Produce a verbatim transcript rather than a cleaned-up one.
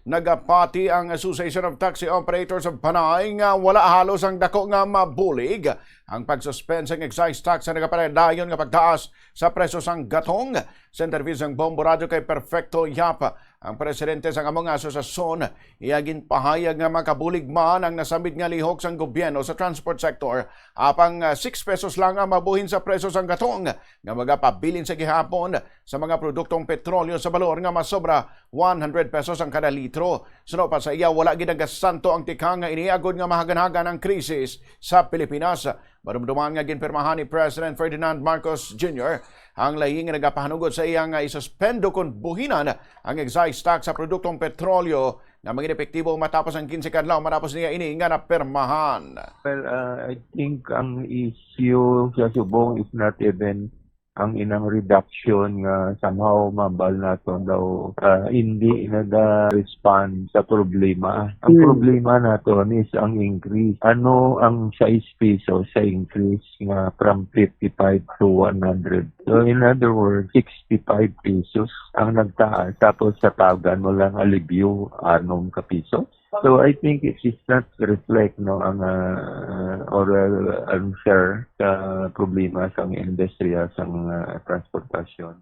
Nagapati ang Association of Taxi Operators of Panay nga wala halos ang dako nga mabulig ang pagsuspend sang excise tax sa nagapadayon nga pagtaas sa presyo sang gatong. Sa interview sang Bombo Radio kay Perfecto Yap, ang presidente sang amo nga asosasyon, iya ginpahayag nga makabulig man ang nasambit nga lihok sang gobyerno sa transport sector, apang ah, six pesos lang ang mabuhin sa presyo sang gatong nga magapabilin sa gihapon sa mga produktong petrolyo sa balor nga masobra one hundred pesos ang kada litro. Suno pa sa iya, wala gid nagasanto ang tikang nga ini agod nga mahaganhagan ang krisis sa Pilipinas. Madumduman nga ginpirmahan ni President Ferdinand Marcos Junior ang layi nga nagapahanungod sa iya nga isuspendo kon buhinan ang excise tax sa produktong petrolyo nga maging epektibo matapos ang quince ka adlaw matapos niya ini nga napirmahan. Well, uh, I think ang issue sa subong is not even ang inang reduction nga somehow mabal nato daw uh, hindi nag-respond sa problema. Ang Hmm. problema naton is ang increase. Ano ang six pesos sa increase nga from fifty-five to one hundred? So in other words, sixty-five pesos ang nagtaas tapos sa tagan mo lang alibyo anom ka piso. So I think it is not reflect no ang uh, overall answer sa problema sang industriya sang uh, transportasyon.